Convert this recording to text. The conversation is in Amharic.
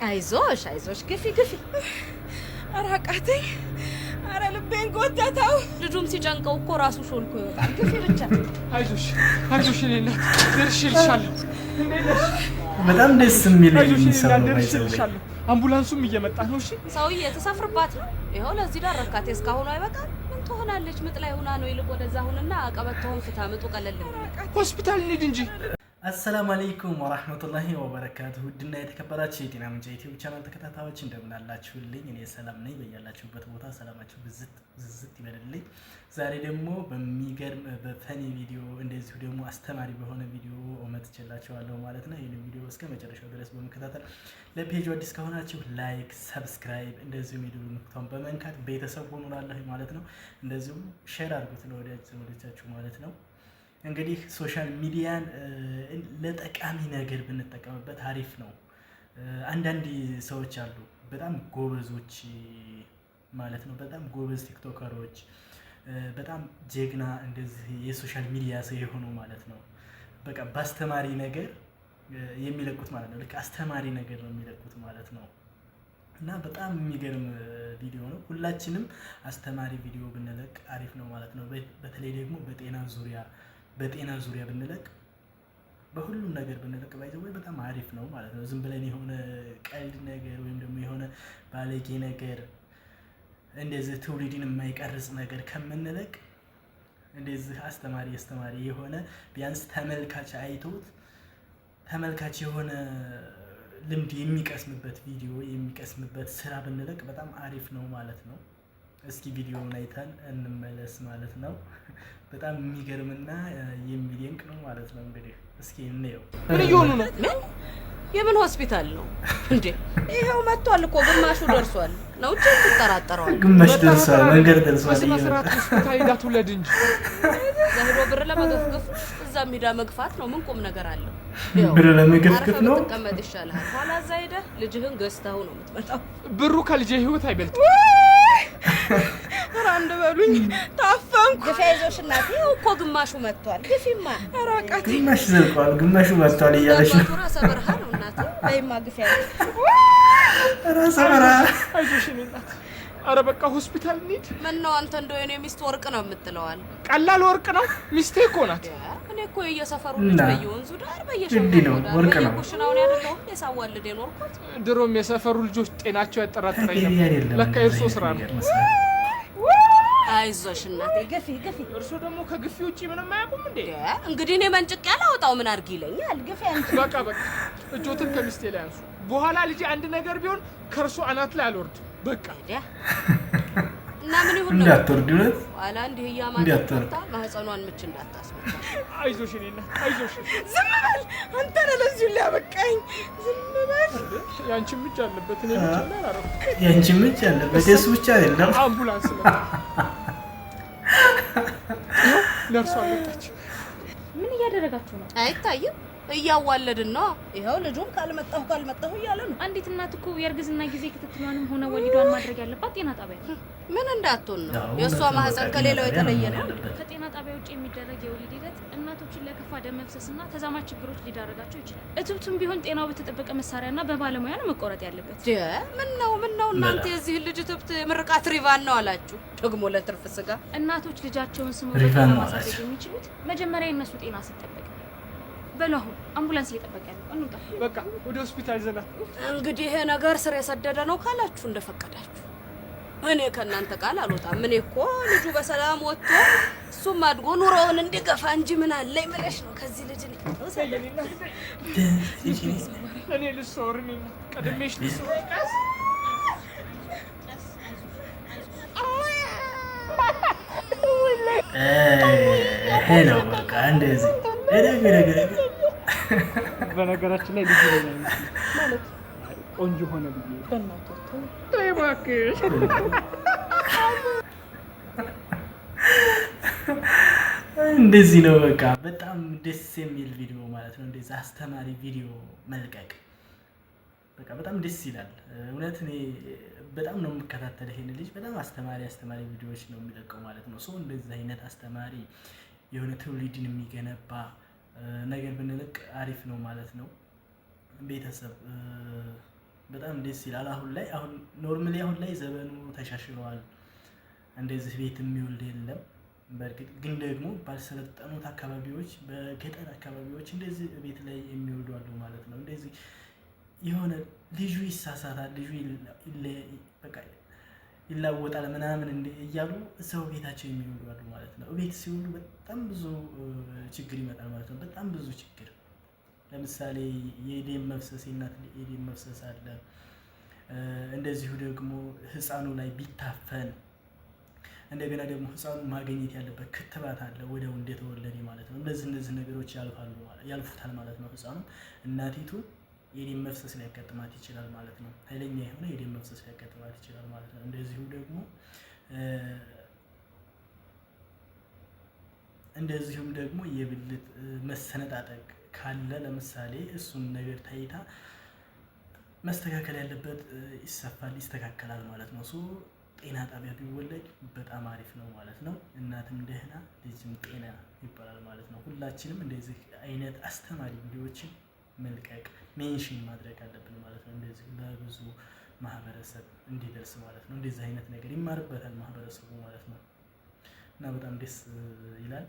አይዞሽ አይዞሽ፣ ግፊ ግፊ። ኧረ አቃተኝ። ኧረ ልቤን ጎተተው። ልጁም ሲጨንቀው እኮ ራሱ ሾልኮ ይወጣል። ግፊ ብቻ። አይዞሽ አይዞሽ፣ እኔ እናት ደርሼልሻለሁ። እንዴት ነሽ? በጣም ደስ የሚል አይዞሽ እኔ ሰው እናት ነው። ባይዘው ደርሼልሻለሁ። አምቡላንሱም እየመጣ ነው። እሺ። ሰውዬ ተሳፍርባት ነው። ይኸው ለዚህ ዳረካት። እስካሁኑ አይበቃም? ምን ትሆናለች? ምጥ ላይ ሆና ነው። ይልቅ ወደዛ ሁንና ቀበቶውን ፍታ። ምጡ ቀለል። ሆስፒታል እንሂድ እንጂ። አሰላሙ አለይኩም ወራህመቱላሂ ወበረካቱ። ውድና የተከበራችሁ የጤና ምንጭ ዩቲዩብ ቻናል ተከታታዮች እንደምን አላችሁልኝ? እኔ ሰላም ነኝ። በያላችሁበት ቦታ ሰላማችሁ ብዝት ብዝት ይበልልኝ። ዛሬ ደግሞ በሚገርም በ funny ቪዲዮ እንደዚሁ ደግሞ አስተማሪ በሆነ ቪዲዮ መጥቼላችኋለሁ ማለት ነው። ይህን ቪዲዮ እስከ መጨረሻው ድረስ በመከታተል ለፔጁ አዲስ ከሆናችሁ like፣ subscribe እንደዚሁም የደወል ምልክቷን በመንካት ቤተሰብ ሆኑ እላለሁ ማለት ነው። እንደዚሁም share አድርጉት ለወዳጅ ዘመዶቻችሁ ማለት ነው። እንግዲህ social media ን ለጠቃሚ ነገር ብንጠቀምበት አሪፍ ነው። አንዳንድ ሰዎች አሉ በጣም ጎበዞች ማለት ነው። በጣም ጎበዝ ቲክቶከሮች፣ በጣም ጀግና እንደዚህ የ social media ሰው የሆኑ ማለት ነው። በቃ በአስተማሪ ነገር የሚለቁት ማለት ነው። ልክ አስተማሪ ነገር ነው የሚለቁት ማለት ነው። እና በጣም የሚገርም ቪዲዮ ነው። ሁላችንም አስተማሪ ቪዲዮ ብንለቅ አሪፍ ነው ማለት ነው። በተለይ ደግሞ በጤና ዙሪያ ብንለቅ፣ በሁሉም ነገር ብንለቅ by the way በጣም አሪፍ ነው ማለት ነው። ዝም ብለን የሆነ ቀልድ ነገር ወይም ደግሞ የሆነ ባለጌ ነገር፣ እንደዚህ ትውልድን የማይቀርጽ ነገር ከምንለቅ እንደዚህ አስተማሪ አስተማሪ የሆነ ቢያንስ ተመልካች አይቶት ተመልካች የሆነ ልምድ የሚቀስምበት ቪዲዮ፣ የሚቀስምበት ስራ ብንለቅ በጣም አሪፍ ነው ማለት ነው። እስኪ ቪዲዮውን አይተን እንመለስ ማለት ነው። በጣም የሚገርምና የሚደንቅ ነው ማለት ነው። እንግዲህ እስኪ እንየው። ምን እየሆኑ ነው? ምን የምን ሆስፒታል ነው እንዴ? ይኸው መጥቷል እኮ፣ ግማሹ ደርሷል ነው እንጂ ትጠራጠረዋል። ግማሽ ደርሷል፣ መንገድ ደርሷል። በስነ እየመጣ ስርዓት ሆስፒታል ሄዳ ትውለድ እንጂ። እዛ ሄዶ ብር ለመገፍገፍ፣ እዛም ሄዳ መግፋት ነው። ምን ቁም ነገር አለው? ብር ለመገፍገፍ አርፈህ ነው። ብትቀመጥ ይሻልሃል። ኋላ እዛ ሄደህ ልጅህን ገዝተኸው ነው የምትመጣው። ብሩ ከልጄ ህይወት አይበልጥም። ኧረ አንድ በሉኝ፣ ታፈንኩ። ግፊ፣ አይዞሽ እናቴ። ይኸው እኮ ግማሹ መጥቷል። ግፊማ። ኧረ አቃተኝ። ግማሽ ዘልቋል፣ ግማሹ መጥቷል እያለች ነው። አባቱ ራሰ በረሃ ነው እናቴ። በይማ ግፊ። ራሰ በረሃ። አይዞሽ የኔ እናት። ኧረ በቃ ሆስፒታል እንሂድ። ምነው አንተ እንደው የኔ ሚስት ወርቅ ነው የምትለዋል? ቀላል ወርቅ ነው? ሚስቴ እኮ ናት። እኔ እኮ የየሰፈሩ ልጅ እና በየወንዙ ዳር ግድ ነው፣ በየሸንበቆ ዳር ወርቅ ነው። በየኩሽናውን ያደለሁም የሳዋልድ የኖርኩት። ድሮም የሰፈሩ ልጆች ጤናቸው ያጠራጥረኝ ተገቢ ነበር። አይደለም። ለካ የእርሶ ስራ ነው። ነገር መስራት። አይዞሽ እናቴ፣ ግፊ ግፊ። እርሶ ደግሞ ከግፊ ውጪ ምንም አያውቁም እንዴ? እንግዲህ እኔ መንጭቅ ያላወጣው ምን አድርጊ ይለኛል። ግፊ አንቺ። በቃ በቃ፣ እጆትን ከሚስቴ ላይ አንሱ። በኋላ ልጄ አንድ ነገር ቢሆን ከእርሶ አናት ላይ አልወርድ። በቃ። ታዲያ እና ምን ይሁን ነው? እንዳትወርድ እውነት። ኋላ እንዲህ እያማተች እንዳትወርድ። ወጥታ ማህፀኗን ምች እንዳታስመታ። አይዞሽ የኔ እናት አይዞሽ። ዝም በል አንተ ነህ ለዚሁ ሊያበቃኝ። ዝም በል። ያንቺም እጅ አለበት። እኔ ብቻ ላይ አላረኩም። ያንቺም እጅ አለበት፣ የእሱ ብቻ አይደለም። አምቡላንስ መጣ። ይኸው ነርሷ መጣች። ምን እያደረጋችሁ ነው? አይታይም፣ እያዋለድን ነው። ይኸው ልጁም ካልመጣሁ ካልመጣሁ እያለ ነው። አንዲት እናት እኮ የእርግዝና ጊዜ ክትትሏንም ሆነ ወሊዷን ማድረግ ያለባት ጤና ጣቢያ ነው። ምን እንዳትሆን ነው? አዎ፣ የእሷ እውነት ነው። ማህፀን በቃ ከሌላው ጤና የተለየ ጣቢያ ነው። ነው ያለበት። ከጤና ጣቢያ ውጭ የሚደረግ የወሊድ ሂደት እናቶችን ለከፋ ደም መፍሰስና ተዛማጅ ችግሮች ሊዳረጋቸው ይችላል። እትብቱም ቢሆን ጤናው በተጠበቀ መሳሪያና በባለሙያ ነው መቆረጥ ያለበት። ምን ነው ምን ነው እናንተ የዚህን ልጅ እትብት ምርቃት ሪቫን ነው አላችሁ? ደግሞ ለትርፍ ስጋ። እናቶች ልጃቸውን ስመው ሪቫን በጤና ነው ማሳደግ አላቸው። የሚችሉት መጀመሪያ የእነሱ ጤና ሲጠበቅ ነው። በሉ አሁን አምቡላንስ እየጠበቀ ነው፣ እንውጣ። በቃ ወደ ሆስፒታል ይዘናት። እንግዲህ ይሄ ነገር ስር የሰደደ ነው ካላችሁ እንደፈቀዳችሁ። እኔ ከእናንተ ቃል አልወጣም። እኔ እኮ ልጁ በሰላም ወጥቶ እሱም አድጎ ኑሮውን እንዲገፋ እንጂ ምን አለኝ ብለሽ ነው ከዚህ ልጅ እኔ የኔ እናት፣ እኔ ልሰወር። እኔ እናት ቀድሜሽ ልሰወር። ቀስ። ይሄ ነው በቃ እንደዚህ ረግ ረግ ረግ። በነገራችን ላይ ልጅ ይለኛል ማለት ቆንጆ ሆነ ብዬ። ተይ እባክሽ። እንደዚህ ነው በቃ በጣም ደስ የሚል ቪዲዮ ማለት ነው። እንደዚህ አስተማሪ ቪዲዮ መልቀቅ በቃ በጣም ደስ ይላል። እውነት እኔ በጣም ነው የምከታተል ይሄን ልጅ፣ በጣም አስተማሪ አስተማሪ ቪዲዮዎች ነው የሚለቀው ማለት ነው። ሰው እንደዚህ አይነት አስተማሪ የሆነ ትውልድን የሚገነባ ነገር ብንለቅ አሪፍ ነው ማለት ነው። ቤተሰብ በጣም ደስ ይላል። አሁን ላይ አሁን normally አሁን ላይ ዘመኑ ተሻሽለዋል። እንደዚህ ቤት የሚወልድ የለም። በእርግጥ ግን ደግሞ ባልሰለጠኑት አካባቢዎች፣ በገጠር አካባቢዎች እንደዚህ ቤት ላይ የሚወልዱ አሉ ማለት ነው። እንደዚህ የሆነ ልጁ ይሳሳታል፣ ልጁ በቃ ይላወጣል ምናምን እያሉ ሰው ቤታቸው የሚወልዱ አሉ ማለት ነው። ቤት ሲወልዱ በጣም ብዙ ችግር ይመጣል ማለት ነው። በጣም ብዙ ችግር፣ ለምሳሌ የደም መፍሰስ፣ የእናት የደም መፍሰስ አለ። እንደዚሁ ደግሞ ህፃኑ ላይ ቢታፈን፣ እንደገና ደግሞ ህፃኑ ማግኘት ያለበት ክትባት አለ ወዲያው እንደተወለደ ማለት ነው። እነዚህ ነገሮች ያልፉታል ማለት ነው። ህፃኑ እናቲቱ የደም መፍሰስ ሊያጋጥማት ይችላል ማለት ነው። ኃይለኛ የሆነ የደም መፍሰስ ሊያጋጥማት ይችላል ማለት ነው። እንደዚሁም ደግሞ የብልት መሰነጣጠቅ ካለ ለምሳሌ እሱን ነገር ታይታ መስተካከል ያለበት ይሰፋል፣ ይስተካከላል ማለት ነው። So ጤና ጣቢያ ቢወለድ በጣም አሪፍ ነው ማለት ነው። እናትም ደህና ልጅም ጤና ይባላል ማለት ነው። ሁላችንም እንደዚህ አይነት አስተማሪ ቪዲዮዎችን መልቀቅ፣ mention ማድረግ አለብን ማለት ነው። እንደዚህ ለብዙ ማህበረሰብ እንዲደርስ ማለት ነው። እንደዚህ አይነት ነገር ይማርበታል ማህበረሰቡ ማለት ነው። እና በጣም ደስ ይላል።